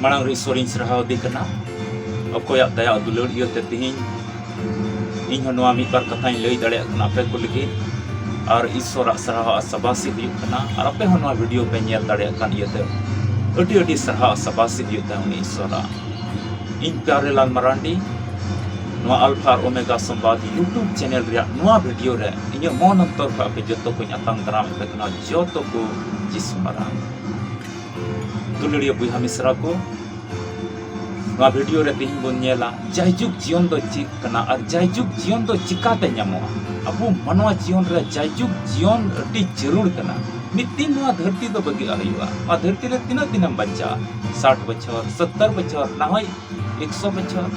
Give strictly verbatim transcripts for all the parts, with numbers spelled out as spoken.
ᱢᱟᱲᱟᱝ ᱨᱮ ᱤᱥᱚᱨᱤᱧ ᱥᱟᱨᱦᱟᱣ ᱫᱮ ᱠᱟᱱᱟ, ᱚᱠᱚᱭᱟᱜ ᱫᱟᱭᱟ ᱫᱩᱞᱟᱹᱲ ᱤᱭᱟᱹᱛᱮ ᱛᱮᱦᱮᱧ ᱤᱧ ᱦᱚᱸ ᱱᱚᱣᱟ ᱢᱤᱫ ᱵᱟᱨ ᱠᱟᱛᱷᱟᱧ ᱞᱟᱹᱭ ᱫᱟᱲᱮᱭᱟᱜ ᱠᱟᱱᱟ ᱟᱯᱮ ᱠᱚ ᱞᱟᱹᱜᱤᱫ᱾ ᱟᱨ ᱤᱥᱚᱨᱟᱜ ᱥᱟᱨᱦᱟᱣ ᱟᱨ ᱥᱟᱵᱟᱥᱤ ᱦᱩᱭᱩᱜ ᱠᱟᱱᱟ, ᱟᱨ ᱟᱯᱮ ᱦᱚᱸ ᱱᱚᱣᱟ ᱵᱷᱤᱰᱤᱭᱳ ᱯᱮ ᱧᱮᱞ ᱫᱟᱲᱮᱭᱟᱜ ᱠᱟᱱ ᱤᱭᱟᱹᱛᱮ ᱟᱹᱰᱤ ᱟᱹᱰᱤ ᱥᱟᱨᱦᱟᱣ ᱟᱨ ᱥᱟᱵᱟᱥᱤ ᱦᱩᱭᱩᱜ ᱛᱟᱭ ᱩᱱᱤ ᱤᱥᱚᱨᱟᱜ᱾ ᱤᱧ ᱯᱭᱟᱨᱮᱞᱟᱞ ᱢᱟᱨᱟᱱᱰᱤ, ᱱᱚᱣᱟ ᱟᱞᱯᱷᱟ ᱟᱨ ᱳᱢᱮᱜᱟ ᱥᱚᱢᱵᱟᱫ YouTube ᱪᱮᱱᱮᱞ ᱨᱮᱭᱟᱜ ᱱᱚᱣᱟ ᱵᱷᱤᱰᱤᱭᱳ ᱨᱮ ᱤᱧᱟᱹᱜ ᱢᱚᱱ ᱚᱱᱛᱚᱨ ᱠᱷᱚᱱ ᱟᱯᱮ ᱡᱚᱛᱚ ᱠᱚᱧ ᱟᱛᱟᱝ ᱫᱟᱨᱟᱢ ᱮᱫ ᱯᱮ ᱠᱟᱱᱟ, ᱡᱚᱛᱚ ᱠᱚ ᱡᱤᱥᱩ ᱢᱟᱨᱟᱝ᱾ ᱫᱩᱞᱟᱹᱲᱤᱭᱟᱹ ᱵᱚᱭᱦᱟ ᱢᱤᱥᱨᱟ ᱠᱚ, ᱱᱚᱣᱟ ᱵᱷᱤᱰᱤᱭᱳ ᱨᱮ ᱛᱮᱦᱮᱧ ᱵᱚᱱ ᱧᱮᱞᱟ ᱡᱟᱭᱡᱩᱜᱽ ᱡᱤᱭᱚᱱ ᱫᱚ ᱪᱮᱫ ᱠᱟᱱᱟ ᱟᱨ ᱡᱟᱭᱡᱩᱜᱽ ᱡᱤᱭᱚᱱ ᱫᱚ ᱪᱤᱠᱟᱛᱮ ᱧᱟᱢᱚᱜᱼᱟ᱾ ᱟᱵᱚ ᱢᱟᱱᱣᱟ ᱡᱤᱭᱚᱱ ᱨᱮ ᱡᱟᱭᱡᱩᱜᱽ ᱡᱤᱭᱚᱱ ᱟᱹᱰᱤ ᱡᱟᱹᱨᱩᱲ ᱠᱟᱱᱟ᱾ ᱢᱤᱫ ᱫᱤᱱ ᱱᱚᱣᱟ ᱫᱷᱟᱹᱨᱛᱤ ᱫᱚ ᱵᱟᱹᱜᱤᱭᱟᱜ ᱦᱩᱭᱩᱜᱼᱟ᱾ ᱱᱚᱣᱟ ᱫᱷᱟᱹᱨᱛᱤ ᱨᱮ ᱛᱤᱱᱟᱹᱜ ᱫᱤᱱᱮᱢ ᱵᱟᱧᱪᱟᱜᱼᱟ? ᱥᱟᱴ ᱵᱚᱪᱷᱚᱨ, ᱥᱚᱛᱛᱚᱨ ᱵᱚᱪᱷᱚᱨ, ᱱᱟ ᱦᱚᱭ ᱮᱠᱥᱚ ᱵᱚᱪᱷᱚᱨ,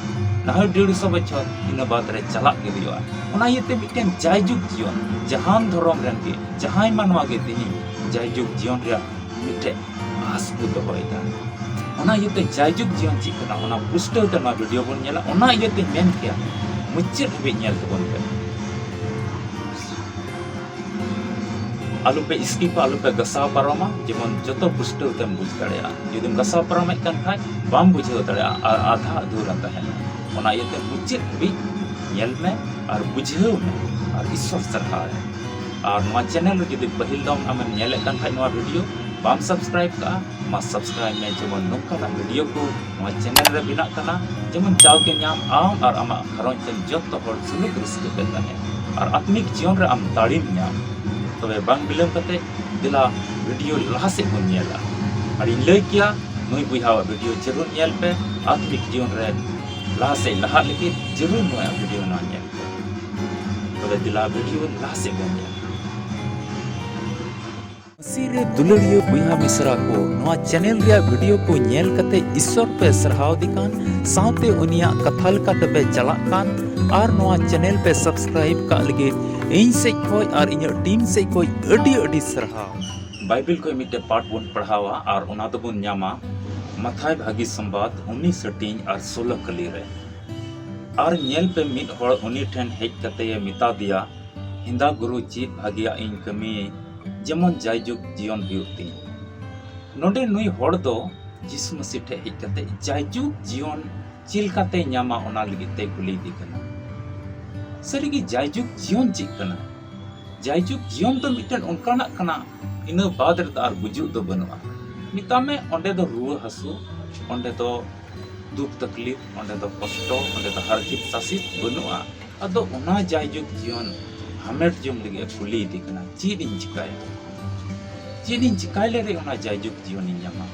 ᱱᱟ ᱦᱚᱭ ᱰᱮᱲᱥᱚ ᱵᱚᱪᱷᱚᱨ, ᱤᱱᱟᱹ ᱵᱟᱫᱽ ᱨᱮ ᱪᱟᱞᱟᱜ ᱜᱮ ᱦᱩᱭᱩᱜᱼᱟ᱾ ᱚᱱᱟ ᱤᱭᱟᱹᱛᱮ ᱢᱤᱫᱴᱮᱱ ᱡᱟᱭᱡᱩᱜᱽ ᱡᱤᱭᱚᱱ, ᱡᱟᱦᱟᱱ ᱫᱷᱚᱨᱚᱢ ᱨᱮᱱ ᱜᱮ, ᱡᱟᱦᱟᱸᱭ ᱢᱟᱱᱣᱟ ᱜᱮ ᱛᱮᱦᱮᱧ ᱡᱟᱭᱡᱩᱜᱽ ᱡᱤᱭᱚᱱ ᱨᱮᱭᱟᱜ ᱢᱤᱫᱴᱮᱱ ᱟᱥ ᱠᱚ ᱫᱚᱦᱚᱭᱮᱫᱟ᱾ ᱚᱱᱟ ᱤᱭᱟᱹᱛᱮ ᱡᱟᱭᱡᱩᱜᱽ ᱡᱤᱭᱚᱱ ᱪᱮᱫ ᱠᱟᱱᱟ, ᱚᱱᱟ ᱯᱩᱥᱴᱟᱹᱣ ᱛᱮ ᱱᱚᱣᱟ ᱵᱷᱤᱰᱤᱭᱳ ᱵᱚᱱ ᱧᱮᱞᱟ᱾ ᱚᱱᱟ ᱤᱭᱟᱹᱛᱮᱧ ᱢᱮᱱ ᱠᱮᱭᱟ, ᱢᱩᱪᱟᱹᱫ ᱦᱟᱹᱵᱤᱡ ᱧᱮᱞ ᱛᱟᱵᱚᱱ ᱯᱮ᱾ ᱟᱞᱚᱯᱮ ᱥᱠᱤᱯᱟ, ᱟᱞᱚᱯᱮ ᱜᱟᱥᱟᱣ ᱯᱟᱨᱚᱢᱟ, ᱡᱮᱢᱚᱱ ᱡᱚᱛᱚ ᱯᱩᱥᱴᱟᱹᱣ ᱛᱮᱢ ᱵᱩᱡᱽ ᱫᱟᱲᱮᱭᱟᱜᱼᱟ᱾ ᱡᱩᱫᱤᱢ ᱜᱟᱥᱟᱣ ᱯᱟᱨᱚᱢᱮᱫ ᱠᱟᱱ ᱠᱷᱟᱡ, ᱵᱟᱢ ᱵᱩᱡᱷᱟᱹᱣ ᱫᱟᱲᱮᱭᱟᱜᱼᱟ ᱟᱨ ᱟᱫᱷᱟ ᱟᱫᱷᱩᱨᱟ ᱛᱟᱦᱮᱱᱟ᱾ ᱚᱱᱟ ᱤᱭᱟᱹᱛᱮ ᱢᱩᱪᱟᱹᱫ ᱦᱟᱹᱵᱤᱡ ᱧᱮᱞ ᱢᱮ ᱟᱨ ᱵᱩᱡᱷᱟᱹᱣ ᱢᱮ ᱟᱨ ᱤᱥᱥᱚᱨ ᱥᱟᱨᱦᱟᱣ ᱮᱢ᱾ ᱟᱨ ᱱᱚᱣᱟ ᱪᱮᱱᱮᱞ ᱨᱮ ᱡᱩᱫᱤ ᱯᱟᱹᱦᱤᱞ ᱫᱚᱢ ᱟᱢᱮᱢ ᱧᱮᱞᱮᱫ ᱠᱟᱱ ᱠᱷᱟᱡ ᱱᱚᱣᱟ ᱵᱷᱤᱰᱤᱭᱳ, ᱵᱟᱢ ᱥᱟᱵᱥᱠᱨᱟᱭᱤᱵ ᱠᱟᱜᱼᱟ, ᱢᱟ ᱥᱟᱵᱥᱠᱨᱟᱭᱤᱵ ᱢᱮ, ᱡᱮᱢᱚᱱ ᱱᱚᱝᱠᱟᱱᱟᱜ ᱵᱷᱤᱰᱤᱭᱳ ᱠᱚ ᱱᱚᱣᱟ ᱪᱮᱱᱮᱞ ᱨᱮ ᱵᱮᱱᱟᱜ ᱠᱟᱱᱟ, ᱡᱮᱢᱚᱱ ᱡᱟᱣᱜᱮ ᱧᱟᱢ ᱟᱢ ᱟᱨ ᱟᱢᱟᱜ ᱜᱷᱟᱨᱚᱸᱡᱽ ᱨᱮᱱ ᱡᱚᱛᱚ ᱦᱚᱲ ᱥᱩᱞᱩᱠ ᱨᱟᱹᱥᱠᱟᱹ ᱛᱮ ᱛᱟᱦᱮᱸ ᱟᱨ ᱟᱛᱢᱤᱠ ᱡᱤᱭᱚᱱ ᱨᱮ ᱟᱢ ᱫᱟᱲᱮᱢ ᱧᱟᱢ᱾ ᱛᱚᱵᱮ ᱵᱟᱝ ᱵᱤᱞᱚᱢ ᱠᱟᱛᱮ ᱫᱮᱞᱟ ᱵᱷᱤᱰᱤᱭᱳ ᱞᱟᱦᱟ ᱥᱮᱫ ᱵᱚᱱ ᱧᱮᱞᱟ᱾ ᱟᱨ ᱤᱧ ᱞᱟᱹᱭ ᱠᱮᱭᱟ, ᱱᱩᱭ ᱵᱚᱭᱦᱟᱣᱟᱜ ᱵᱷᱤᱰᱤᱭᱳ ᱡᱟᱹᱨᱩᱲ ᱧᱮᱞ ᱯᱮ, ᱟᱛᱢᱤᱠ ᱡᱤᱭᱚᱱ ᱨᱮ ᱞᱟᱦᱟ ᱥᱮᱫ ᱞᱟᱦᱟᱜ ᱞᱟᱹᱜᱤᱫ ᱡᱟᱹᱨᱩᱲ ᱱᱚᱣᱟ ᱵᱷᱤᱰᱤᱭᱳ ᱱᱚᱣᱟ ᱧᱮᱞ ᱯᱮ᱾ ᱛᱚᱵᱮ ᱫᱮᱞᱟ ᱵᱷᱤᱰᱤᱭᱳ ᱞᱟᱦᱟ ᱥᱮᱫ ᱵᱚᱱ ᱧᱮᱞᱟ᱾ ᱢᱟᱥᱤ ᱨᱮ ᱫᱩᱞᱟᱹᱲᱤᱭᱟᱹ ᱵᱚᱭᱦᱟ ᱢᱤᱥᱨᱟ ᱠᱚ, ᱱᱚᱣᱟ ᱪᱮᱱᱮᱞ ᱨᱮᱭᱟᱜ ᱵᱷᱤᱰᱤᱭᱳ ᱠᱚ ᱧᱮᱞ ᱠᱟᱛᱮ ᱤᱥᱥᱚᱨ ᱯᱮ ᱥᱟᱨᱦᱟᱣ ᱫᱮ ᱠᱟᱱ, ᱥᱟᱶᱛᱮ ᱩᱱᱤᱭᱟᱜ ᱠᱟᱛᱷᱟ ᱞᱮᱠᱟ ᱛᱮᱯᱮ ᱪᱟᱞᱟᱜ ᱠᱟᱱ, ᱟᱨ ᱱᱚᱣᱟ ᱪᱮᱱᱮᱞ ᱯᱮ ᱥᱟᱵᱥᱠᱨᱟᱭᱤᱵ ᱠᱟᱜ ᱞᱟᱹᱜᱤᱫ ᱤᱧ ᱥᱮᱡ ᱠᱷᱚᱡ ᱟᱨ ᱤᱧᱟᱹᱜ ᱴᱤᱢ ᱥᱮᱡ ᱠᱷᱚᱡ ᱟᱹᱰᱤ ᱟᱹᱰᱤ ᱥᱟᱨᱦᱟᱣ᱾ ᱵᱟᱭᱵᱮᱞ ᱠᱷᱚᱡ ᱢᱤᱫᱴᱮᱡ ᱯᱟᱴ ᱵᱚᱱ ᱯᱟᱲᱦᱟᱣᱟ ᱟᱨ ᱚᱱᱟ ᱫᱚᱵᱚᱱ ᱧᱟᱢᱟ ᱢᱟᱛᱷᱟᱭ ᱵᱷᱟᱹᱜᱤ ᱥᱚᱢᱵᱟᱫ ᱩᱱᱤᱥ ᱦᱟᱹᱴᱤᱧ ᱟᱨ ᱥᱳᱞᱳ ᱠᱟᱹᱞᱤ ᱨᱮ᱾ ᱟᱨ ᱧᱮᱞ ᱯᱮ, ᱢᱤᱫ ᱦᱚᱲ ᱩᱱᱤ ᱴᱷᱮᱱ ᱦᱮᱡ ᱠᱟᱛᱮᱭ ᱢᱮᱛᱟ ᱫᱮᱭᱟ, ᱦᱮᱸᱫᱟ ᱜᱩᱨᱩ, ᱪᱮᱫ ᱵᱷᱟᱹᱜᱤᱭᱟᱜ ᱤᱧ ᱠᱟᱹᱢᱤᱭᱟᱹᱧ, ᱡᱮᱢᱚᱱ ᱡᱟᱭᱡᱩᱜᱽ ᱡᱤᱭᱚᱱ ᱦᱩᱭᱩᱜ ᱛᱤᱧ? ᱱᱚᱰᱮ ᱱᱩᱭ ᱦᱚᱲ ᱫᱚ ᱡᱤᱥᱩ ᱢᱟᱹᱥᱤ ᱴᱷᱮᱱ ᱦᱮᱡ ᱠᱟᱛᱮ ᱡᱟᱭᱡᱩᱜᱽ ᱡᱤᱭᱚᱱ ᱪᱮᱫ ᱞᱮᱠᱟᱛᱮ ᱧᱟᱢᱟ, ᱚᱱᱟ ᱞᱟᱹᱜᱤᱫ ᱛᱮ ᱠᱩᱞᱤ ᱤᱫᱤ ᱠᱟᱱᱟ᱾ ᱥᱟᱹᱨᱤᱜᱮ ᱡᱟᱭᱡᱩᱜᱽ ᱡᱤᱭᱚᱱ ᱪᱮᱫ ᱠᱟᱱᱟ? ᱡᱟᱭᱡᱩᱜᱽ ᱡᱤᱭᱚᱱ ᱫᱚ ᱢᱤᱫᱴᱮᱱ ᱚᱱᱠᱟᱱᱟᱜ ᱠᱟᱱᱟ, ᱤᱱᱟᱹ ᱵᱟᱫ ᱨᱮᱫᱚ ᱟᱨ ᱜᱩᱡᱩᱜ ᱫᱚ ᱵᱟᱹᱱᱩᱜᱼᱟ᱾ ᱢᱮᱛᱟᱜ ᱢᱮ, ᱚᱸᱰᱮ ᱫᱚ ᱨᱩᱣᱟᱹ ᱦᱟᱹᱥᱩ, ᱚᱸᱰᱮ ᱫᱚ ᱫᱩᱠ ᱛᱟᱠᱞᱤᱯ, ᱚᱸᱰᱮ ᱫᱚ ᱠᱚᱥᱴᱚ, ᱚᱸᱰᱮ ᱫᱚ ᱦᱟᱨᱠᱮᱛ ᱥᱟᱥᱮᱛ ᱵᱟᱹᱱᱩᱜᱼᱟ᱾ ᱟᱫᱚ ᱚᱱᱟ ᱡᱟᱭᱡᱩᱜᱽ ᱡᱤᱭᱚᱱ ᱦᱟᱢᱮᱴ ᱡᱚᱝ ᱞᱟᱹᱜᱤᱫ ᱮ ᱠᱩᱞᱤ ᱤᱫᱤ ᱠᱟᱱᱟ, ᱪᱮᱫ ᱤᱧ ᱪᱤᱠᱟᱭᱟ? ᱪᱮᱫ ᱤᱧ ᱪᱤᱠᱟᱭ ᱞᱮᱨᱮ ᱚᱱᱟ ᱡᱟᱭᱡᱩᱜᱽ ᱡᱤᱭᱚᱱᱤᱧ ᱧᱟᱢᱟ?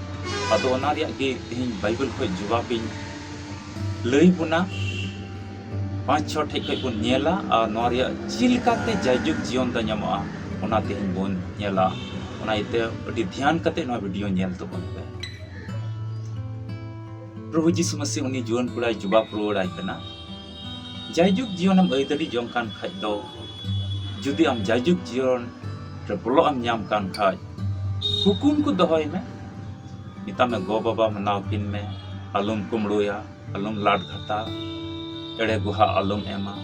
ᱟᱫᱚ ᱚᱱᱟ ᱨᱮᱭᱟᱜ ᱜᱮ ᱛᱮᱦᱮᱧ ᱵᱟᱭᱵᱮᱞ ᱠᱷᱚᱱ ᱡᱩᱵᱟᱵᱤᱧ ᱞᱟᱹᱭ ᱵᱚᱱᱟ᱾ ᱯᱟᱸᱪ ᱪᱷᱚ ᱴᱷᱮᱡ ᱠᱷᱚᱱ ᱵᱚᱱ ᱧᱮᱞᱟ ᱟᱨ ᱱᱚᱣᱟ ᱨᱮᱭᱟᱜ ᱪᱮᱫ ᱞᱮᱠᱟᱛᱮ ᱡᱟᱭᱡᱩᱜᱽ ᱡᱤᱭᱚᱱ ᱫᱚ ᱧᱟᱢᱚᱜᱼᱟ, ᱚᱱᱟ ᱛᱮᱦᱮᱧ ᱵᱚᱱ ᱧᱮᱞᱟ᱾ ᱚᱱᱟ ᱤᱭᱟᱹᱛᱮ ᱟᱹᱰᱤ ᱫᱷᱮᱭᱟᱱ ᱠᱟᱛᱮ ᱱᱚᱣᱟ ᱵᱷᱤᱰᱤᱭᱳ ᱧᱮᱞ ᱛᱟᱵᱚᱱ ᱯᱮ᱾ ᱯᱨᱚᱵᱷᱩ ᱡᱤᱥᱩ ᱢᱟᱹᱥᱤ ᱩᱱᱤ ᱡᱩᱣᱟᱹᱱ ᱠᱚᱲᱟᱭ ᱡᱩᱵᱟᱵ ᱨᱩᱣᱟᱹᱲᱟᱭ ᱠᱟᱱᱟ, ᱡᱟᱭᱡᱩᱜᱽ ᱡᱤᱭᱚᱱᱮᱢ ᱟᱹᱭᱫᱟᱹᱨᱤ ᱡᱚᱝ ᱠᱟᱱ ᱠᱷᱟᱡ ᱫᱚ, ᱡᱩᱫᱤ ᱟᱢ ᱡᱟᱭᱡᱩᱜᱽ ᱡᱤᱭᱚᱱ ᱨᱮ ᱵᱚᱞᱚᱜ ᱮᱢ ᱧᱟᱢ ᱠᱟᱱ ᱠᱷᱟᱡ, ᱦᱩᱠᱩᱢ ᱠᱚ ᱫᱚᱦᱚᱭ ᱢᱮ᱾ ᱢᱮᱛᱟᱜ ᱢᱮ, ᱜᱚ ᱵᱟᱵᱟ ᱢᱟᱱᱟᱣ ᱠᱤᱱ ᱢᱮ, ᱟᱞᱚᱢ ᱠᱩᱢᱲᱩᱭᱟ, ᱟᱞᱚᱢ ᱞᱟᱴ ᱜᱷᱟᱛᱟ, ᱮᱲᱮ ᱜᱚᱦᱟ ᱟᱞᱚᱢ ᱮᱢᱟ᱾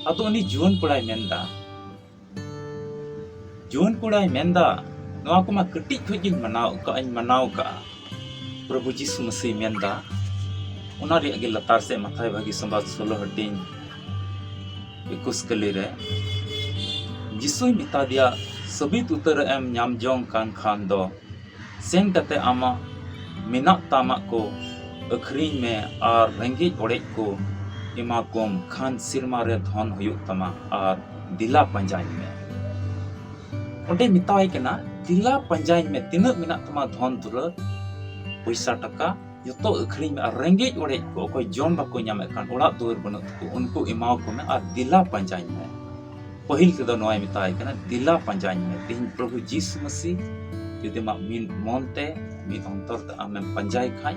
ᱟᱫᱚ ᱩᱱᱤ ᱡᱩᱣᱟᱹᱱ ᱠᱚᱲᱟᱭ ᱢᱮᱱᱫᱟ, ᱡᱩᱣᱟᱹᱱ ᱠᱚᱲᱟᱭ ᱢᱮᱱᱫᱟ, ᱱᱚᱣᱟ ᱠᱚᱢᱟ ᱠᱟᱹᱴᱤᱡ ᱠᱷᱚᱡ ᱜᱤᱧ ᱢᱟᱱᱟᱣ ᱠᱟᱜᱼᱟᱧ, ᱢᱟᱱᱟᱣ ᱠᱟᱜᱼᱟ᱾ ᱯᱨᱚᱵᱷᱩ ᱡᱤᱥᱩ ᱢᱟᱹᱥᱤᱭ ᱢᱮᱱᱫᱟ, ᱚᱱᱟ ᱨᱮᱭᱟᱜ ᱜᱮ ᱞᱟᱛᱟᱨ ᱥᱮᱫ ᱢᱟᱛᱷᱟᱭ ᱵᱷᱟᱹᱜᱤ ᱥᱚᱢᱵᱟᱫ ᱥᱳᱞᱳ ᱦᱟᱹᱴᱤᱧ ᱮᱠᱩᱥ ᱠᱟᱹᱞᱤ ᱨᱮ ᱡᱤᱥᱩᱭ ᱢᱮᱛᱟ ᱫᱮᱭᱟ, ᱥᱟᱹᱵᱤᱛ ᱩᱛᱟᱹᱨᱟᱜ ᱮᱢ ᱧᱟᱢ ᱡᱚᱝ ᱠᱟᱱ ᱠᱷᱟᱱ ᱫᱚ ᱥᱮᱱ ᱠᱟᱛᱮ ᱟᱢᱟᱜ ᱢᱮᱱᱟᱜ ᱛᱟᱢᱟᱜ ᱠᱚ ᱟᱹᱠᱷᱨᱤᱧ ᱢᱮ ᱟᱨ ᱨᱮᱸᱜᱮᱡ ᱚᱲᱮᱡ ᱠᱚ ᱮᱢᱟ ᱠᱚᱢ, ᱠᱷᱟᱱ ᱥᱮᱨᱢᱟ ᱨᱮ ᱫᱷᱚᱱ ᱦᱩᱭᱩᱜ ᱛᱟᱢᱟ ᱟᱨ ᱫᱮᱞᱟ ᱯᱟᱸᱡᱟᱧ ᱢᱮ᱾ ᱚᱸᱰᱮ ᱢᱮᱛᱟᱣᱟᱭ ᱠᱟᱱᱟ, ᱫᱮᱞᱟ ᱯᱟᱸᱡᱟᱧ ᱢᱮ, ᱛᱤᱱᱟᱹᱜ ᱢᱮᱱᱟᱜ ᱛᱟᱢᱟ ᱫᱷᱚᱱ ᱫᱩᱞᱟᱹᱲ, ᱯᱚᱭᱥᱟ ᱴᱟᱠᱟ, ᱡᱚᱛᱚ ᱟᱹᱠᱷᱨᱤᱧ ᱢᱮ ᱟᱨ ᱨᱮᱸᱜᱮᱡ ᱚᱲᱮᱡ ᱠᱚ, ᱚᱠᱚᱭ ᱡᱚᱢ ᱵᱟᱠᱚ ᱧᱟᱢᱮᱫ ᱠᱟᱱ, ᱚᱲᱟᱜ ᱫᱩᱣᱟᱹᱨ ᱵᱟᱹᱱᱩᱜ ᱛᱟᱠᱚ, ᱩᱱᱠᱩ ᱮᱢᱟᱣᱟᱠᱚ ᱢᱮ ᱟᱨ ᱫᱮᱞᱟ ᱯᱟᱸᱡᱟᱧ ᱢᱮ᱾ ᱯᱟᱹᱦᱤᱞ ᱛᱮᱫᱚ ᱱᱚᱣᱟᱭ ᱢᱮᱛᱟᱭ ᱠᱟᱱᱟ, ᱫᱮᱞᱟ ᱯᱟᱸᱡᱟᱧ ᱢᱮ᱾ ᱛᱮᱦᱮᱧ ᱯᱨᱚᱵᱷᱩ ᱡᱤᱥᱩ ᱢᱟᱹᱥᱤ ᱡᱩᱫᱤ ᱟᱢᱟᱜ ᱢᱤᱫ ᱢᱚᱱ ᱛᱮ, ᱢᱤᱫ ᱚᱱᱛᱚᱨ ᱛᱮ ᱟᱢᱮᱢ ᱯᱟᱸᱡᱟᱭ ᱠᱷᱟᱡ,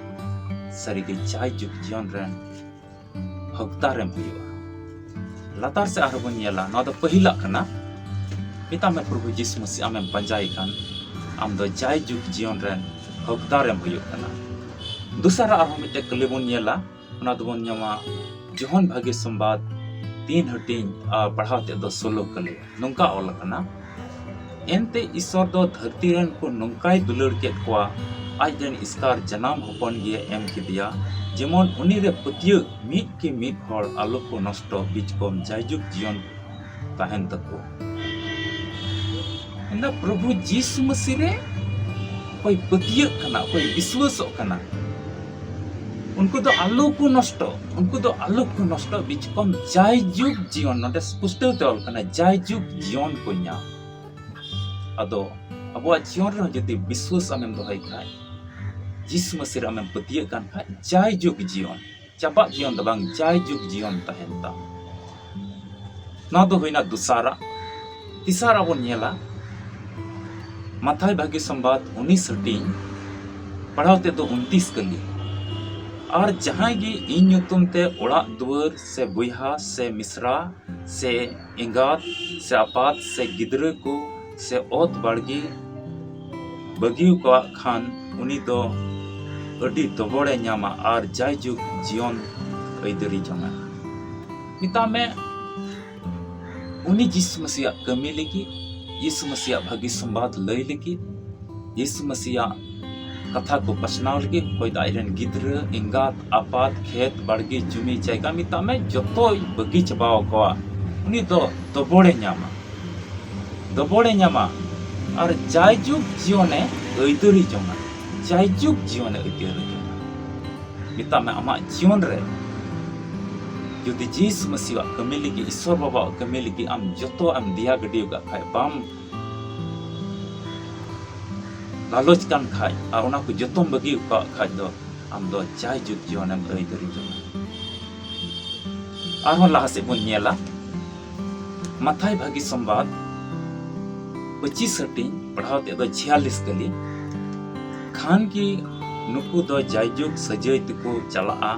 ᱥᱟᱹᱨᱤᱜᱮ ᱡᱟᱭ ᱡᱩᱜᱽ ᱡᱤᱭᱚᱱ ᱨᱮᱱ ᱦᱚᱠᱫᱟᱨᱮᱢ ᱦᱩᱭᱩᱜᱼᱟ᱾ ᱞᱟᱛᱟᱨ ᱥᱮᱫ ᱟᱨᱦᱚᱸ ᱵᱚᱱ ᱧᱮᱞᱟ, ᱱᱚᱣᱟ ᱫᱚ ᱯᱟᱹᱦᱤᱞᱟᱜ ᱠᱟᱱᱟ᱾ ᱢᱮᱛᱟᱜ ᱢᱮ, ᱯᱨᱚᱵᱷᱩ ᱡᱤᱥᱩ ᱢᱟᱹᱥᱤ ᱟᱢᱮᱢ ᱯᱟᱸᱡᱟᱭᱮ ᱠᱷᱟᱱ, ᱟᱢ ᱫᱚ ᱡᱟᱭ ᱡᱩᱜᱽ ᱡᱤᱭᱚᱱ ᱨᱮᱱ ᱦᱚᱠᱫᱟᱨᱮᱢ ᱦᱩᱭᱩᱜ ᱠᱟᱱᱟ᱾ ᱫᱚᱥᱟᱨᱟᱜ ᱟᱨᱦᱚᱸ ᱢᱤᱫᱴᱮᱡ ᱠᱟᱹᱞᱤ ᱵᱚᱱ ᱧᱮᱞᱟ, ᱚᱱᱟ ᱫᱚᱵᱚᱱ ᱧᱟᱢᱟ ᱡᱚᱦᱚᱱ ᱵᱷᱟᱹᱜᱤ ᱥᱚᱢᱵᱟᱫ ᱛᱤᱱ ᱦᱟᱹᱴᱤᱧ ᱟᱨ ᱯᱟᱲᱦᱟᱣ ᱛᱮᱫ ᱫᱚ ᱥᱳᱞᱳ ᱠᱟᱹᱞᱤ᱾ ᱱᱚᱝᱠᱟ ᱚᱞ ᱟᱠᱟᱱᱟ, ᱮᱱᱛᱮ ᱤᱥᱚᱨ ᱫᱚ ᱫᱷᱟᱹᱨᱛᱤ ᱨᱮᱱ ᱠᱚ ᱱᱚᱝᱠᱟᱭ ᱫᱩᱞᱟᱹᱲ ᱠᱮᱫ ᱠᱚᱣᱟ, ᱟᱡ ᱨᱮᱱ ᱮᱥᱠᱟᱨ ᱡᱟᱱᱟᱢ ᱦᱚᱯᱚᱱ ᱜᱮ ᱮᱢ ᱠᱮᱫᱮᱭᱟ, ᱡᱮᱢᱚᱱ ᱩᱱᱤ ᱨᱮ ᱯᱟᱹᱛᱭᱟᱹᱜ ᱢᱤᱫ ᱠᱮ ᱢᱤᱫ ᱦᱚᱲ ᱟᱞᱚ ᱠᱚ ᱱᱚᱥᱴᱚ, ᱵᱤᱪᱠᱚᱢ ᱡᱟᱭᱡᱩᱜᱽ ᱡᱤᱭᱚᱱ ᱛᱟᱦᱮᱱ ᱛᱟᱠᱚ᱾ ᱢᱮᱱᱫᱟ, ᱯᱨᱚᱵᱷᱩ ᱡᱤᱥᱩ ᱢᱟᱹᱥᱤ ᱨᱮ ᱚᱠᱚᱭ ᱯᱟᱹᱛᱭᱟᱹᱜ ᱠᱟᱱᱟ, ᱚᱠᱚᱭ ᱵᱤᱥᱣᱟᱹᱥᱚᱜ ᱠᱟᱱᱟ, ᱩᱱᱠᱩ ᱫᱚ ᱟᱞᱚ ᱠᱚ ᱱᱚᱥᱴᱚ, ᱩᱱᱠᱩ ᱫᱚ ᱟᱞᱚ ᱠᱚ ᱱᱚᱥᱴᱚ, ᱵᱤᱪᱠᱚᱢ ᱡᱟᱭᱡᱩᱜᱽ ᱡᱤᱭᱚᱱ᱾ ᱱᱚᱰᱮ ᱯᱩᱥᱴᱟᱹᱣ ᱛᱮ ᱚᱞ ᱠᱟᱱᱟ, ᱡᱟᱭᱡᱩᱜᱽ ᱡᱤᱭᱚᱱ ᱠᱚ ᱧᱟᱢ᱾ ᱟᱫᱚ ᱟᱵᱚᱣᱟᱜ ᱡᱤᱭᱚᱱ ᱨᱮᱦᱚᱸ ᱡᱩᱫᱤ ᱵᱤᱥᱣᱟᱹᱥ ᱟᱢᱮᱢ ᱫᱚᱦᱚᱭ ᱠᱷᱟᱡ, ᱡᱤᱥᱩ ᱢᱟᱹᱥᱤ ᱨᱮ ᱟᱢᱮᱢ ᱯᱟᱹᱛᱭᱟᱹᱜ ᱠᱟᱱ ᱠᱷᱟᱡ, ᱡᱟᱭᱡᱩᱜᱽ ᱡᱤᱭᱚᱱ, ᱪᱟᱵᱟᱜ ᱡᱤᱭᱚᱱ ᱫᱚ ᱵᱟᱝ, ᱡᱟᱭᱡᱩᱜᱽ ᱡᱤᱭᱚᱱ ᱛᱟᱦᱮᱱ ᱛᱟᱢ᱾ ᱱᱚᱣᱟ ᱫᱚ ᱦᱩᱭᱱᱟ ᱫᱚᱥᱟᱨᱟᱜ᱾ ᱛᱮᱥᱟᱨᱟᱜ ᱵᱚᱱ ᱧᱮᱞᱟ, ᱢᱟᱛᱷᱟᱭ ᱵᱷᱟᱹᱜᱤ ᱥᱚᱢᱵᱟᱫ ᱩᱱᱤᱥ ᱦᱟᱹᱴᱤᱧ, ᱯᱟᱲᱦᱟᱣ ᱛᱮᱫ ᱫᱚ ᱩᱱᱛᱤᱥ ᱠᱟᱹᱞᱤ᱾ ᱟᱨ ᱡᱟᱦᱟᱸᱭ ᱜᱮ ᱤᱧ ᱧᱩᱛᱩᱢ ᱛᱮ ᱚᱲᱟᱜ ᱫᱩᱣᱟᱹᱨ ᱥᱮ ᱵᱚᱭᱦᱟ ᱥᱮ ᱢᱤᱥᱨᱟ ᱥᱮ ᱮᱸᱜᱟᱛ ᱥᱮ ᱟᱯᱟᱛ ᱥᱮ ᱜᱤᱫᱽᱨᱟᱹ ᱠᱚ ᱥᱮ ᱚᱛ ᱵᱟᱲᱜᱮ ᱵᱟᱹᱜᱤ ᱟᱠᱟᱫ ᱠᱷᱟᱱ, ᱩᱱᱤ ᱫᱚ ᱟᱹᱰᱤ ᱫᱚᱵᱚᱲᱮ ᱧᱟᱢᱟ ᱟᱨ ᱡᱟᱭᱡᱩᱜᱽ ᱡᱤᱭᱚᱱ ᱟᱹᱭᱫᱟᱹᱨᱤ ᱡᱚᱝᱟ᱾ ᱢᱮᱛᱟᱜ ᱢᱮ, ᱩᱱᱤ ᱡᱤᱥᱩ ᱢᱟᱹᱥᱤᱭᱟᱜ ᱠᱟᱹᱢᱤ ᱞᱟᱹᱜᱤᱫ, ᱡᱤᱥᱩ ᱢᱟᱹᱥᱤᱭᱟᱜ ᱵᱷᱟᱹᱜᱤ ᱥᱚᱢᱵᱟᱫ ᱞᱟᱹᱭ ᱞᱟᱹᱜᱤᱫ, ᱡᱤᱥᱩ ᱢᱟᱹᱥᱤᱭᱟᱜ ᱠᱟᱛᱷᱟ ᱠᱚ ᱯᱟᱥᱱᱟᱣ ᱞᱟᱹᱜᱤᱫ, ᱚᱠᱚᱭ ᱫᱚ ᱟᱡ ᱨᱮᱱ ᱜᱤᱫᱽᱨᱟᱹ, ᱮᱸᱜᱟᱛ, ᱟᱯᱟᱛ, ᱠᱷᱮᱛ, ᱵᱟᱲᱜᱮ, ᱡᱩᱢᱤ, ᱡᱟᱭᱜᱟ, ᱢᱮᱛᱟᱜ ᱢᱮ, ᱡᱚᱛᱚᱭ ᱵᱟᱹᱜᱤ ᱪᱟᱵᱟᱣ ᱠᱚᱣᱟ, ᱩᱱᱤ ᱫᱚ ᱫᱚᱵᱚᱲᱮ ᱧᱟᱢᱟ, ᱫᱚᱵᱚᱲᱮ ᱧᱟᱢᱟ ᱟᱨ ᱡᱟᱭᱡᱩᱜᱽ ᱡᱤᱭᱚᱱᱮ ᱟᱹᱭᱫᱟᱹᱨᱤ ᱡᱚᱝᱟ, ᱡᱟᱭᱡᱩᱜᱽ ᱡᱤᱭᱚᱱᱮ ᱟᱹᱭᱫᱟᱹᱨᱤ ᱡᱚᱝᱟ᱾ ᱢᱮᱛᱟᱜ ᱢᱮ, ᱟᱢᱟᱜ ᱡᱤᱭᱚᱱ ᱨᱮ ᱡᱩᱫᱤ ᱡᱤᱥᱩ ᱢᱟᱹᱥᱤᱭᱟᱜ ᱠᱟᱹᱢᱤ ᱞᱟᱹᱜᱤᱫ, ᱤᱥᱚᱨ ᱵᱟᱵᱟᱣᱟᱜ ᱠᱟᱹᱢᱤ ᱞᱟᱹᱜᱤᱫ ᱟᱢ ᱡᱚᱛᱚ ᱮᱢ ᱫᱮᱭᱟ ᱜᱤᱰᱤ ᱟᱠᱟᱫ ᱠᱷᱟᱡ, ᱵᱟᱢ ᱞᱟᱞᱚᱪ ᱠᱟᱱ ᱠᱷᱟᱡ ᱟᱨ ᱚᱱᱟ ᱠᱚ ᱡᱚᱛᱚᱢ ᱵᱟᱹᱜᱤ ᱟᱠᱟᱫ ᱠᱷᱟᱡ ᱫᱚ, ᱟᱢ ᱫᱚ ᱡᱟᱭᱡᱩᱜᱽ ᱡᱤᱭᱚᱱᱮᱢ ᱟᱹᱭᱫᱟᱹᱨᱤ ᱡᱚᱝᱟ᱾ ᱟᱨᱦᱚᱸ ᱞᱟᱦᱟ ᱥᱮᱫ ᱵᱚᱱ ᱧᱮᱞᱟ, ᱢᱟᱛᱷᱟᱭ ᱵᱷᱟᱹᱜᱤ ᱥᱚᱢᱵᱟᱫ ᱯᱚᱸᱪᱤᱥ ᱦᱟᱹᱴᱤᱧ, ᱯᱟᱲᱦᱟᱣ ᱛᱮᱫ ᱫᱚ ᱪᱷᱤᱭᱟᱞᱤᱥ ᱠᱟᱹᱞᱤ᱾ ᱠᱷᱟᱱ ᱠᱤ ᱱᱩᱠᱩ ᱫᱚ ᱡᱟᱭᱡᱩᱜᱽ ᱥᱟᱹᱡᱟᱹᱭ ᱛᱮᱠᱚ ᱪᱟᱞᱟᱜᱼᱟ,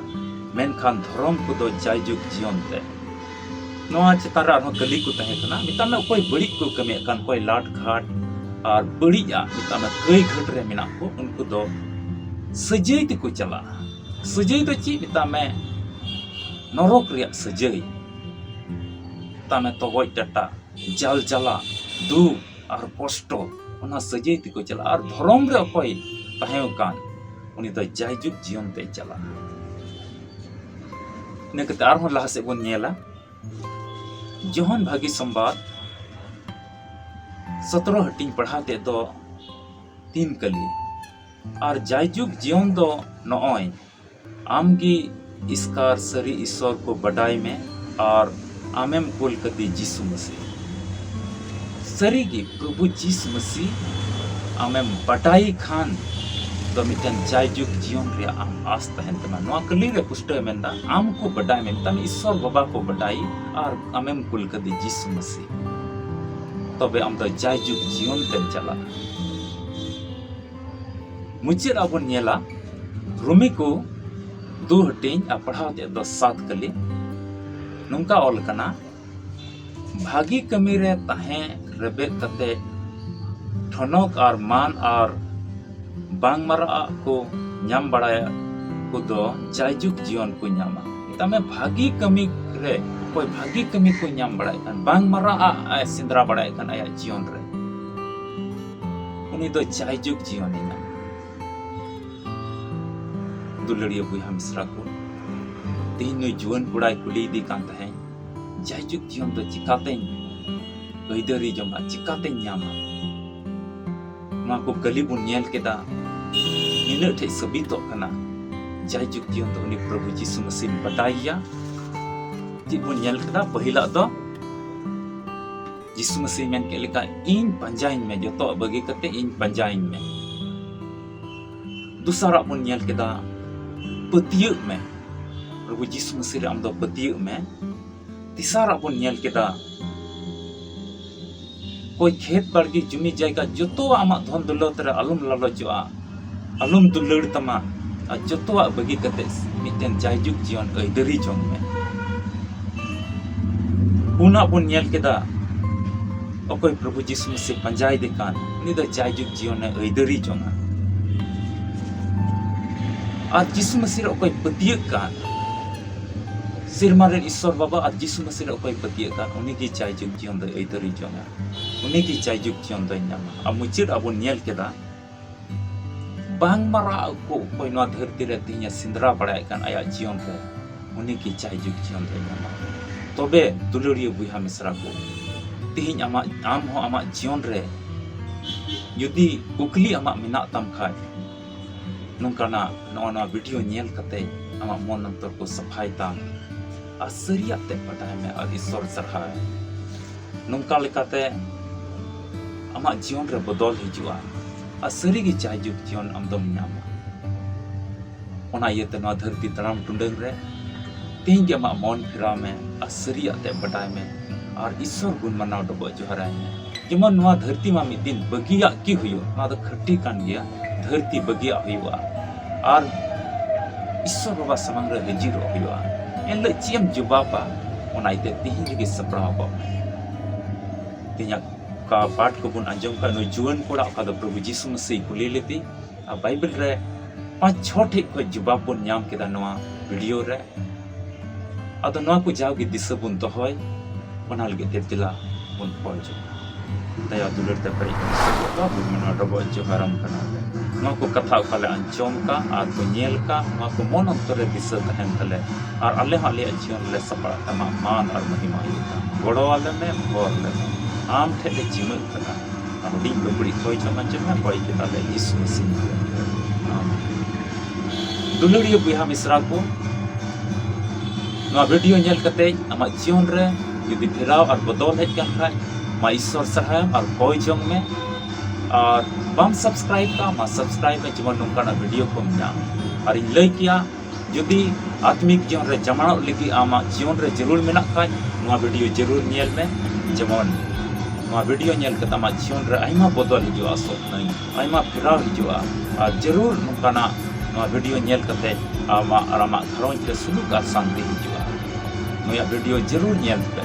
ᱢᱮᱱᱠᱷᱟᱱ ᱫᱷᱚᱨᱚᱢ ᱠᱚᱫᱚ ᱡᱟᱭᱡᱩᱜᱽ ᱡᱤᱭᱚᱱ ᱛᱮ᱾ ᱱᱚᱣᱟ ᱪᱮᱛᱟᱱ ᱨᱮ ᱟᱨᱦᱚᱸ ᱠᱟᱹᱞᱤ ᱠᱚ ᱛᱟᱦᱮᱸ ᱠᱟᱱᱟ, ᱢᱮᱛᱟᱜ ᱢᱮ, ᱚᱠᱚᱭ ᱵᱟᱹᱲᱤᱡ ᱠᱚ ᱠᱟᱹᱢᱤᱭᱮᱫ ᱠᱟᱱ, ᱚᱠᱚᱭ ᱞᱟᱴ ᱜᱷᱟᱴ ᱟᱨ ᱵᱟᱹᱲᱤᱡᱟᱜ, ᱢᱮᱛᱟᱜ ᱢᱮ, ᱠᱟᱹᱭ ᱜᱷᱟᱴ ᱨᱮ ᱢᱮᱱᱟᱜ ᱠᱚ, ᱩᱱᱠᱩ ᱫᱚ ᱥᱟᱹᱡᱟᱹᱭ ᱛᱮᱠᱚ ᱪᱟᱞᱟᱜᱼᱟ᱾ ᱥᱟᱹᱡᱟᱹᱭ ᱫᱚ ᱪᱮᱫ? ᱢᱮᱛᱟᱜ ᱢᱮ, ᱱᱚᱨᱚᱠ ᱨᱮᱭᱟᱜ ᱥᱟᱹᱡᱟᱹᱭ᱾ ᱢᱮᱛᱟᱜ ᱢᱮ, ᱛᱚᱜᱚᱡ ᱰᱟᱴᱟ, ᱡᱟᱞ ᱡᱟᱞᱟ, ᱫᱩᱠ ᱟᱨ ᱠᱚᱥᱴᱚ, ᱚᱱᱟ ᱥᱟᱹᱡᱟᱹᱭ ᱛᱮᱠᱚ ᱪᱟᱞᱟᱜᱼᱟ᱾ ᱟᱨ ᱫᱷᱚᱨᱚᱢ ᱨᱮ ᱚᱠᱚᱭ ᱛᱟᱦᱮᱸ ᱟᱠᱟᱱ, ᱩᱱᱤ ᱫᱚ ᱡᱟᱭᱡᱩᱜᱽ ᱡᱤᱭᱚᱱ ᱛᱮᱭ ᱪᱟᱞᱟᱜᱼᱟ᱾ ᱤᱱᱟᱹ ᱠᱟᱛᱮ ᱟᱨᱦᱚᱸ ᱞᱟᱦᱟ ᱥᱮᱫ ᱵᱚᱱ ᱧᱮᱞᱟ, ᱡᱚᱦᱚᱱ ᱵᱷᱟᱹᱜᱤ ᱥᱚᱢᱵᱟᱫ ᱥᱚᱛᱨᱚ ᱦᱟᱹᱴᱤᱧ ᱯᱟᱲᱦᱟᱣ ᱛᱮᱫ ᱫᱚ ᱛᱤᱱ ᱠᱟᱹᱞᱤ, ᱟᱨ ᱡᱟᱭᱡᱩᱜᱽ ᱡᱤᱭᱚᱱ ᱫᱚ ᱱᱚᱜᱼᱚᱭ ᱟᱢᱜᱮ ᱤᱥᱠᱟᱨ ᱥᱟᱹᱨᱤ ᱤᱥᱚᱨ ᱠᱚ ᱵᱟᱰᱟᱭ ᱢᱮ ᱟᱨ ᱟᱢᱮᱢ ᱠᱩᱞ ᱠᱟᱫᱮ ᱡᱤᱥᱩ ᱢᱟᱹᱥᱤ᱾ ᱥᱟᱹᱨᱤᱜᱮ ᱯᱨᱚᱵᱷᱩ ᱡᱤᱥᱩ ᱢᱟᱹᱥᱤ ᱟᱢᱮᱢ ᱵᱟᱰᱟᱭᱮ ᱠᱷᱟᱱ ᱫᱚ ᱢᱤᱫᱴᱮᱱ ᱡᱟᱭᱡᱩᱜᱽ ᱡᱤᱭᱚᱱ ᱨᱮᱭᱟᱜ ᱟᱢ ᱟᱥ ᱛᱟᱦᱮᱱ ᱛᱟᱢᱟ᱾ ᱱᱚᱣᱟ ᱠᱟᱹᱞᱤ ᱨᱮ ᱯᱩᱥᱴᱟᱹᱣ ᱢᱮᱱᱫᱟ, ᱟᱢ ᱠᱚ ᱵᱟᱰᱟᱭ ᱢᱮ, ᱢᱮᱛᱟᱢ ᱤᱥᱚᱨ ᱵᱟᱵᱟ ᱠᱚ ᱵᱟᱰᱟᱭ ᱟᱨ ᱟᱢᱮᱢ ᱠᱩᱞ ᱠᱟᱫᱮ ᱡᱤᱥᱩ ᱢᱟᱹᱥᱤ, ᱛᱚᱵᱮ ᱟᱢ ᱫᱚ ᱡᱟᱭᱡᱩᱜᱽ ᱡᱤᱭᱚᱱ ᱛᱮᱢ ᱪᱟᱞᱟᱜᱼᱟ᱾ ᱢᱩᱪᱟᱹᱫ ᱟᱵᱚᱱ ᱧᱮᱞᱟ ᱨᱳᱢᱤ ᱠᱚ ᱫᱩ ᱦᱟᱹᱴᱤᱧ ᱟᱨ ᱯᱟᱲᱦᱟᱣ ᱛᱮᱫ ᱫᱚ ᱥᱟᱛ ᱠᱟᱹᱞᱤ᱾ ᱱᱚᱝᱠᱟ ᱚᱞ ᱠᱟᱱᱟ, ᱵᱷᱟᱹᱜᱤ ᱠᱟᱹᱢᱤ ᱨᱮ ᱛᱟᱦᱮᱸ ᱨᱮᱵᱮᱫ ᱠᱟᱛᱮ ᱴᱷᱚᱱᱚᱠ ᱟᱨ ᱢᱟᱱ ᱟᱨ ᱵᱟᱝ ᱢᱟᱨᱟᱜ ᱠᱚ ᱧᱟᱢ ᱵᱟᱲᱟᱭᱟ ᱠᱚᱫᱚ ᱡᱟᱭᱡᱩᱜᱽ ᱡᱤᱭᱚᱱ ᱠᱚ ᱧᱟᱢᱟ᱾ ᱢᱮᱛᱟᱜ ᱢᱮ, ᱵᱷᱟᱹᱜᱤ ᱠᱟᱹᱢᱤ ᱨᱮ ᱚᱠᱚᱭ ᱵᱷᱟᱹᱜᱤ ᱠᱟᱹᱢᱤ ᱠᱚ ᱧᱟᱢ ᱵᱟᱲᱟᱭᱮᱫ ᱠᱷᱟᱱ, ᱵᱟᱝ ᱢᱟᱨᱟᱜ ᱟᱜ ᱮ ᱥᱮᱸᱫᱽᱨᱟ ᱵᱟᱲᱟᱭᱮᱫ ᱠᱷᱟᱱ ᱟᱭᱟᱜ ᱡᱤᱭᱚᱱ ᱨᱮ, ᱩᱱᱤ ᱫᱚ ᱡᱟᱭᱡᱩᱜᱽ ᱡᱤᱭᱚᱱᱮ ᱧᱟᱢᱟ᱾ ᱫᱩᱞᱟᱹᱲᱤᱭᱟᱹ ᱵᱚᱭᱦᱟ ᱢᱤᱥᱨᱟ ᱠᱚ, ᱛᱮᱦᱮᱧ ᱱᱩᱭ ᱡᱩᱣᱟᱹᱱ ᱠᱚᱲᱟᱭ ᱠᱩᱞᱤᱭᱮᱫᱮ ᱠᱟᱱ ᱛᱟᱦᱮᱸᱫ, ᱡᱟᱭᱡᱩᱜᱽ ᱡᱤᱭᱚᱱ ᱫᱚ ᱪᱤᱠᱟᱛᱮᱧ ᱟᱹᱭᱫᱟᱹᱨᱤ ᱡᱚᱝᱟ, ᱪᱤᱠᱟᱛᱮᱧ ᱧᱟᱢᱟ? ᱱᱚᱣᱟ ᱠᱚ ᱠᱟᱹᱞᱤ ᱵᱚᱱ ᱧᱮᱞ ᱠᱮᱫᱟ, ᱱᱤᱱᱟᱹᱜ ᱴᱷᱮᱡ ᱥᱟᱹᱵᱤᱛᱚᱜ ᱠᱟᱱᱟ, ᱡᱟᱭᱡᱩᱜᱽ ᱡᱤᱭᱚᱱ ᱫᱚ ᱩᱱᱤ ᱯᱨᱚᱵᱷᱩ ᱡᱤᱥᱩ ᱢᱟᱹᱥᱤᱢ ᱵᱟᱰᱟᱭᱮᱭᱟ᱾ ᱪᱮᱫ ᱵᱚᱱ ᱧᱮᱞ ᱠᱮᱫᱟ? ᱯᱟᱹᱦᱤᱞᱟᱜ ᱫᱚ ᱡᱤᱥᱩ ᱢᱟᱹᱥᱤ ᱢᱮᱱ ᱠᱮᱫ ᱞᱮᱠᱟ, "ᱤᱧ ᱯᱟᱸᱡᱟᱭᱤᱧ ᱢᱮ, ᱡᱚᱛᱚᱣᱟᱜ ᱵᱟᱹᱜᱤ ᱠᱟᱛᱮ ᱤᱧ ᱯᱟᱸᱡᱟᱭᱤᱧ ᱢᱮ᱾" ᱫᱚᱥᱟᱨᱟᱜ ᱵᱚᱱ ᱧᱮᱞ ᱠᱮᱫᱟ, "ᱯᱟᱹᱛᱭᱟᱹᱜ ᱢᱮ, ᱯᱨᱚᱵᱷᱩ ᱡᱤᱥᱩ ᱢᱟᱹᱥᱤ ᱨᱮ ᱟᱢ ᱫᱚ ᱯᱟᱹᱛᱭᱟᱹᱜ ᱢᱮ᱾" ᱛᱮᱥᱟᱨᱟᱜ ᱵᱚᱱ ᱧᱮᱞ ᱠᱮᱫᱟ, ᱚᱠᱚᱭ ᱠᱷᱮᱛ ᱵᱟᱲᱜᱮ ᱡᱩᱢᱤ ᱡᱟᱭᱜᱟ ᱡᱚᱛᱚᱣᱟᱜ ᱟᱢᱟᱜ ᱫᱷᱚᱱ ᱫᱚᱞᱚᱛ ᱨᱮ ᱟᱞᱚᱢ ᱞᱟᱞᱚᱪᱚᱜᱼᱟ, ᱟᱞᱚᱢ ᱫᱩᱞᱟᱹᱲ ᱛᱟᱢᱟ, ᱟᱨ ᱡᱚᱛᱚᱣᱟᱜ ᱵᱟᱹᱜᱤ ᱠᱟᱛᱮ ᱢᱤᱫᱴᱮᱱ ᱡᱟᱭᱡᱩᱜᱽ ᱡᱤᱭᱚᱱ ᱟᱹᱭᱫᱟᱹᱨᱤ ᱡᱚᱝ ᱢᱮ᱾ ᱯᱩᱱᱟᱜ ᱵᱚᱱ ᱧᱮᱞ ᱠᱮᱫᱟ, ᱚᱠᱚᱭ ᱯᱨᱚᱵᱷᱩ ᱡᱤᱥᱩ ᱢᱟᱹᱥᱤ ᱯᱟᱸᱡᱟᱭᱮᱫᱮ ᱠᱟᱱ, ᱩᱱᱤ ᱫᱚ ᱡᱟᱭᱡᱩᱜᱽ ᱡᱤᱭᱚᱱᱮ ᱟᱹᱭᱫᱟᱹᱨᱤ ᱡᱚᱝᱟ᱾ ᱟᱨ ᱡᱤᱥᱩ ᱢᱟᱹᱥᱤ ᱨᱮ ᱚᱠᱚᱭ ᱯᱟᱹᱛᱭᱟᱹᱜ ᱠᱟᱱ, ᱥᱮᱨᱢᱟ ᱨᱮᱱ ᱤᱥᱥᱚᱨ ᱵᱟᱵᱟ ᱟᱨ ᱡᱤᱥᱩ ᱢᱟᱹᱥᱤ ᱨᱮ ᱚᱠᱚᱭ ᱯᱟᱹᱛᱭᱟᱹᱜ ᱠᱟᱱ, ᱩᱱᱤᱜᱮ ᱡᱟᱭᱡᱩᱜᱽ ᱡᱤᱭᱚᱱ ᱫᱚᱭ ᱟᱹᱭᱫᱟᱹᱨᱤ ᱡᱚᱝᱟ, ᱩᱱᱤᱜᱮ ᱡᱟᱭᱡᱩᱜᱽ ᱡᱤᱭᱚᱱ ᱫᱚᱭ ᱧᱟᱢᱟ᱾ ᱟᱨ ᱢᱩᱪᱟᱹᱫ ᱟᱵᱚᱱ ᱧᱮᱞ ᱠᱮᱫᱟ, ᱵᱟᱝ ᱢᱟᱨᱟᱜ ᱠᱚ ᱚᱠᱚᱭ ᱱᱚᱣᱟ ᱫᱷᱟᱹᱨᱛᱤ ᱨᱮ ᱛᱮᱦᱮᱧ ᱮ ᱥᱮᱸᱫᱽᱨᱟ ᱵᱟᱲᱟᱭᱮᱫ ᱠᱟᱱ ᱟᱭᱟᱜ ᱡᱤᱭᱚᱱ ᱨᱮ, ᱩᱱᱤ ᱜᱮ ᱡᱟᱭᱡᱩᱜᱽ ᱡᱤᱭᱚᱱ ᱫᱚᱭ ᱧᱟᱢᱟ᱾ ᱛᱚᱵᱮ ᱫᱩᱞᱟᱹᱲᱤᱭᱟᱹ ᱵᱚᱭᱦᱟ ᱢᱤᱥᱨᱟ ᱠᱚ, ᱛᱮᱦᱮᱧ ᱟᱢᱟᱜ, ᱟᱢ ᱦᱚᱸ ᱟᱢᱟᱜ ᱡᱤᱭᱚᱱ ᱨᱮ ᱡᱩᱫᱤ ᱠᱩᱠᱞᱤ ᱟᱢᱟᱜ ᱢᱮᱱᱟᱜ ᱛᱟᱢ ᱠᱷᱟᱡ, ᱱᱚᱝᱠᱟᱱᱟᱜ ᱱᱚᱜᱼᱚ ᱱᱚᱣᱟ ᱵᱷᱤᱰᱤᱭᱳ ᱧᱮᱞ ᱠᱟᱛᱮ ᱟᱢᱟᱜ ᱢᱚᱱ ᱚᱱᱛᱚᱨ ᱠᱚ ᱥᱟᱯᱷᱟᱭ ᱛᱟᱢ ᱟᱨ ᱥᱟᱹᱨᱤᱭᱟᱜ ᱛᱮ ᱵᱟᱰᱟᱭ ᱢᱮ ᱟᱨ ᱤᱥᱚᱨ ᱥᱟᱨᱦᱟᱣ ᱮᱢ᱾ ᱱᱚᱝᱠᱟ ᱞᱮᱠᱟᱛᱮ ᱟᱢᱟᱜ ᱡᱤᱭᱚᱱ ᱨᱮ ᱵᱚᱫᱚᱞ ᱦᱤᱡᱩᱜᱼᱟ ᱟᱨ ᱥᱟᱹᱨᱤ ᱜᱮ ᱡᱟᱭᱡᱩᱜᱽ ᱡᱤᱭᱚᱱ ᱟᱢ ᱫᱚᱢ ᱧᱟᱢᱟ᱾ ᱚᱱᱟ ᱤᱭᱟᱹᱛᱮ ᱱᱚᱣᱟ ᱫᱷᱟᱹᱨᱛᱤ ᱛᱟᱲᱟᱢ ᱴᱩᱰᱟᱹᱝ ᱨᱮ ᱛᱮᱦᱮᱧ ᱜᱮ ᱟᱢᱟᱜ ᱢᱚᱱ ᱯᱷᱮᱨᱟᱣ ᱢᱮ ᱟᱨ ᱥᱟᱹᱨᱤᱭᱟᱜ ᱛᱮ ᱵᱟᱰᱟᱭ ᱢᱮ ᱟᱨ ᱤᱥᱚᱨ ᱜᱩᱱ ᱢᱟᱱᱟᱣ ᱰᱚᱵᱚᱜ ᱡᱚᱦᱟᱨᱟᱭ ᱢᱮ᱾ ᱡᱮᱢᱚᱱ ᱱᱚᱣᱟ ᱫᱷᱟᱹᱨᱛᱤ ᱢᱟ ᱢᱤᱫ ᱫᱤᱱ ᱵᱟᱹᱜᱤᱭᱟᱜ ᱜᱮ ᱦᱩᱭᱩᱜ, ᱱᱚᱣᱟ ᱫᱚ ᱠᱷᱟᱹᱴᱤ ᱠᱟᱱ ᱜᱮᱭᱟ, ᱫᱷᱟᱹᱨᱛᱤ ᱵᱟᱹᱜᱤᱭᱟᱜ ᱦᱩᱭᱩᱜᱼᱟ ᱟᱨ ᱤᱥᱚᱨ ᱵᱟᱵᱟ ᱥᱟᱢᱟᱝ ᱨᱮ ᱦᱟᱹᱡᱤᱨᱚᱜ ᱦᱩᱭᱩᱜᱼᱟ᱾ ᱮᱱᱦᱤᱞᱳᱜ ᱪᱮᱫ ᱮᱢ ᱡᱚᱵᱟᱵᱟ? ᱚᱱᱟ ᱤᱭᱟᱹᱛᱮ ᱛᱮᱦᱮᱧ ᱨᱮᱜᱮ ᱥᱟᱯᱲᱟᱣ ᱠᱚᱜ ᱢᱮ᱾ ᱛᱮᱦᱮᱧᱟᱜ ᱚᱠᱟ ᱯᱟᱴ ᱠᱚᱵᱚᱱ ᱟᱸᱡᱚᱢ ᱠᱟᱜ, ᱱᱩᱭ ᱡᱩᱣᱟᱹᱱ ᱠᱚᱲᱟ ᱚᱠᱟ ᱫᱚ ᱯᱨᱚᱵᱷᱩ ᱡᱤᱥᱩ ᱢᱟᱹᱥᱤ ᱠᱩᱞᱤ ᱞᱮᱫᱮ ᱟᱨ ᱵᱟᱭᱵᱮᱞ ᱨᱮ ᱯᱟᱸᱪ ᱪᱷᱚ ᱴᱷᱮᱡ ᱠᱷᱚᱡ ᱡᱚᱵᱟᱵ ᱵᱚᱱ ᱧᱟᱢ ᱠᱮᱫᱟ ᱱᱚᱣᱟ ᱵᱷᱤᱰᱤᱭᱳ ᱨᱮ᱾ ᱟᱫᱚ ᱱᱚᱣᱟ ᱠᱚ ᱡᱟᱣᱜᱮ ᱫᱤᱥᱟᱹ ᱵᱚᱱ ᱫᱚᱦᱚᱭ, ᱚᱱᱟ ᱞᱟᱹᱜᱤᱫ ᱛᱮ ᱫᱮᱞᱟ ᱵᱚᱱ ᱠᱚᱭ ᱡᱚᱝᱟ᱾ ᱫᱟᱭᱟ ᱫᱩᱞᱟᱹᱲ ᱛᱮ ᱯᱮᱨᱮᱡ ᱠᱟᱱᱟ ᱥᱚᱨᱜᱚ ᱟᱵᱚ ᱢᱮᱱᱟ ᱰᱚᱵᱚᱜ ᱡᱚᱦᱟᱨᱟᱢ ᱠᱟᱱᱟ᱾ ᱱᱚᱣᱟ ᱠᱚ ᱠᱟᱛᱷᱟ ᱚᱠᱟ ᱞᱮ ᱟᱸᱡᱚᱢ ᱠᱟᱜ ᱟᱨ ᱠᱚ ᱧᱮᱞ ᱠᱟᱜ, ᱱᱚᱣᱟ ᱠᱚ ᱢᱚᱱ ᱚᱱᱛᱚᱨ ᱨᱮ ᱫᱤᱥᱟᱹ ᱛᱟᱦᱮᱱ ᱛᱟᱞᱮ ᱟᱨ ᱟᱞᱮ ᱦᱚᱸ ᱟᱞᱮᱭᱟᱜ ᱡᱤᱭᱚᱱ ᱞᱮ ᱥᱟᱯᱲᱟᱜ ᱛᱟᱢᱟ ᱢᱟᱱ ᱟᱨ ᱢᱚᱦᱤᱢᱟ ᱦᱩᱭᱩᱜ ᱛᱟᱢᱟ᱾ ᱜᱚᱲᱚ ᱟᱞᱮ ᱢᱮ, ᱵᱷᱚᱨ ᱞᱮ ᱢᱮ, ᱟᱢ ᱴᱷᱮᱱ ᱞᱮ ᱡᱤᱢᱟᱹᱜ ᱠᱟᱱᱟ᱾ ᱟᱨ ᱦᱩᱰᱤᱧ ᱵᱟᱹᱵᱲᱤᱡ ᱠᱚᱭ ᱡᱚᱝ ᱟᱸᱡᱚᱢ ᱢᱮ, ᱠᱚᱭ ᱠᱮᱫᱟ ᱞᱮ ᱡᱤᱥᱩ ᱢᱟᱹᱥᱤ ᱧᱩᱛᱩᱢ ᱛᱮ᱾ ᱟᱢᱮᱱ᱾ ᱫᱩᱞᱟᱹᱲᱤᱭᱟᱹ ᱵᱚᱭᱦᱟ ᱢᱤᱥᱨᱟ ᱠᱚ, ᱱᱚᱣᱟ ᱵᱷᱤᱰᱤᱭᱳ ᱧᱮᱞ ᱠᱟᱛᱮ ᱟᱢᱟᱜ ᱡᱤᱭᱚᱱ ᱨᱮ ᱡᱩᱫᱤ ᱯᱷᱮᱨᱟᱣ ᱟᱨ ᱵᱚᱫᱚᱞ ᱦᱮᱡ ᱠᱟᱱ ᱠᱷᱟᱡ, ᱢᱟ ᱤᱥᱚᱨ ᱥᱟᱨᱦᱟᱣ ᱟᱨ ᱠᱚᱭ ᱡᱚᱝ ᱢᱮ᱾ ᱟᱨ ᱵᱟᱢ ᱥᱟᱵᱥᱠᱨᱟᱭᱤᱵ ᱠᱟᱜ, ᱢᱟ ᱥᱟᱵᱥᱠᱨᱟᱭᱤᱵ ᱢᱮ, ᱡᱮᱢᱚᱱ ᱱᱚᱝᱠᱟᱱᱟᱜ ᱵᱷᱤᱰᱤᱭᱳ ᱠᱚᱢ ᱧᱟᱢ᱾ ᱟᱨ ᱤᱧ ᱞᱟᱹᱭ ᱠᱮᱭᱟ, ᱡᱩᱫᱤ ᱟᱛᱢᱤᱠ ᱡᱤᱭᱚᱱ ᱨᱮ ᱡᱟᱢᱟᱱᱚᱜ ᱞᱟᱹᱜᱤᱫ ᱟᱢᱟᱜ ᱡᱤᱭᱚᱱ ᱨᱮ ᱡᱟᱹᱨᱩᱲ ᱢᱮᱱᱟᱜ ᱠᱷᱟᱡ, ᱱᱚᱣᱟ ᱵᱷᱤᱰᱤᱭᱳ ᱡᱟᱹᱨᱩᱲ ᱧᱮᱞ ᱢᱮ᱾ ᱡᱮᱢᱚᱱ ᱱᱚᱣᱟ ᱵᱷᱤᱰᱤᱭᱳ ᱧᱮᱞ ᱠᱟᱛᱮ ᱟᱢᱟᱜ ᱡᱤᱭᱚᱱ ᱨᱮ ᱟᱭᱢᱟ ᱵᱚᱫᱚᱞ ᱦᱤᱡᱩᱜᱼᱟ, ᱥᱚᱯᱱᱚᱭ ᱟᱭᱢᱟ ᱯᱷᱮᱨᱟᱣ ᱦᱤᱡᱩᱜᱼᱟ᱾ ᱟᱨ ᱡᱟᱹᱨᱩᱲ ᱱᱚᱝᱠᱟᱱᱟᱜ ᱱᱚᱣᱟ ᱵᱷᱤᱰᱤᱭᱳ ᱧᱮᱞ ᱠᱟᱛᱮ ᱟᱢᱟᱜ ᱟᱨ ᱟᱢᱟᱜ ᱜᱷᱟᱨᱚᱸᱡᱽ ᱨᱮ ᱥᱩᱞᱩᱠ ᱟᱨ ᱥᱟᱱᱛᱤ ᱦᱤᱡᱩᱜᱼᱟ᱾ ᱱᱩᱭᱟᱜ ᱵᱷᱤᱰᱤᱭᱳ ᱡᱟᱹᱨᱩᱲ ᱧᱮᱞ ᱯᱮ᱾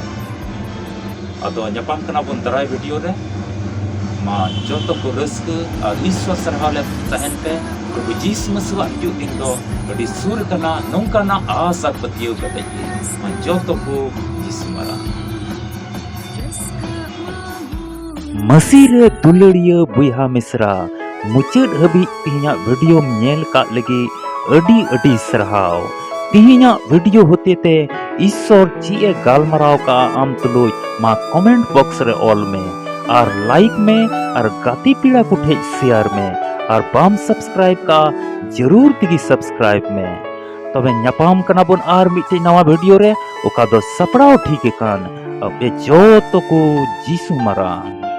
ᱟᱫᱚ ᱧᱟᱯᱟᱢ ᱠᱟᱱᱟ ᱵᱚᱱ ᱫᱟᱨᱟᱭ ᱵᱷᱤᱰᱤᱭᱳ ᱨᱮ᱾ ᱢᱟ ᱡᱚᱛᱚ ᱠᱚ ᱨᱟᱹᱥᱠᱟᱹ ᱟᱨ ᱤᱥᱣᱚᱨ ᱥᱟᱨᱦᱟᱣ ᱞᱮ ᱛᱟᱦᱮᱱ ᱯᱮ᱾ ᱯᱨᱚᱵᱷᱩ ᱡᱤᱥᱩ ᱢᱟᱹᱥᱤᱣᱟᱜ ᱦᱤᱡᱩᱜ ᱫᱤᱱ ᱫᱚ ᱟᱹᱰᱤ ᱥᱩᱨ ᱠᱟᱱᱟ, ᱱᱚᱝᱠᱟᱱᱟᱜ ᱟᱥ ᱟᱨ ᱯᱟᱹᱛᱭᱟᱹᱣ ᱠᱟᱛᱮ ᱜᱮ᱾ ᱢᱟ ᱡᱚᱛᱚ ᱠᱚ ᱡᱤᱥᱩ ᱢᱟᱨᱟᱝ᱾ ᱢᱟᱹᱥᱤ ᱨᱮ ᱫᱩᱞᱟᱹᱲᱤᱭᱟᱹ ᱵᱚᱭᱦᱟ ᱢᱤᱥᱨᱟ, ᱢᱩᱪᱟᱹᱫ ᱦᱟᱹᱵᱤᱡ ᱛᱮᱦᱮᱧᱟᱜ ᱵᱷᱤᱰᱤᱭᱳᱢ ᱧᱮᱞ ᱠᱟᱜ ᱞᱟᱹᱜᱤᱫ ᱟᱹᱰᱤ ᱟᱹᱰᱤ ᱥᱟᱨᱦᱟᱣ᱾ ᱛᱮᱦᱮᱧᱟᱜ ᱵᱷᱤᱰᱤᱭᱳ ᱦᱚᱛᱮᱛᱮ ᱤᱥᱥᱚᱨ ᱪᱮᱫ ᱮ ᱜᱟᱞᱢᱟᱨᱟᱣ ᱠᱟᱜᱼᱟ ᱟᱢ ᱛᱩᱞᱩᱡ, ᱢᱟ ᱠᱚᱢᱮᱱᱴ ᱵᱚᱠᱥ ᱨᱮ ᱚᱞ ᱢᱮ ᱟᱨ ᱞᱟᱭᱤᱠ ᱢᱮ ᱟᱨ ᱜᱟᱛᱮ ᱯᱮᱲᱟ ᱠᱚ ᱴᱷᱮᱡ ᱥᱮᱭᱟᱨ ᱢᱮ᱾ ᱟᱨ ᱵᱟᱢ ᱥᱟᱵᱥᱠᱨᱟᱭᱤᱵ ᱠᱟᱜᱼᱟ, ᱡᱟᱹᱨᱩᱲ ᱛᱮᱜᱮ ᱥᱟᱵᱥᱠᱨᱟᱭᱤᱵ ᱢᱮ᱾ ᱛᱚᱵᱮ ᱧᱟᱯᱟᱢ ᱠᱟᱱᱟ ᱵᱚᱱ ᱟᱨ ᱢᱤᱫᱴᱮᱡ ᱱᱟᱣᱟ ᱵᱷᱤᱰᱤᱭᱳ ᱨᱮ, ᱚᱠᱟ ᱫᱚ ᱥᱟᱯᱲᱟᱣ ᱴᱷᱤᱠ ᱟᱠᱟᱱ ᱟᱯᱮ ᱡᱚᱛᱚ ᱠᱚ ᱡᱤᱥᱩ ᱢᱟᱨᱟᱝ᱾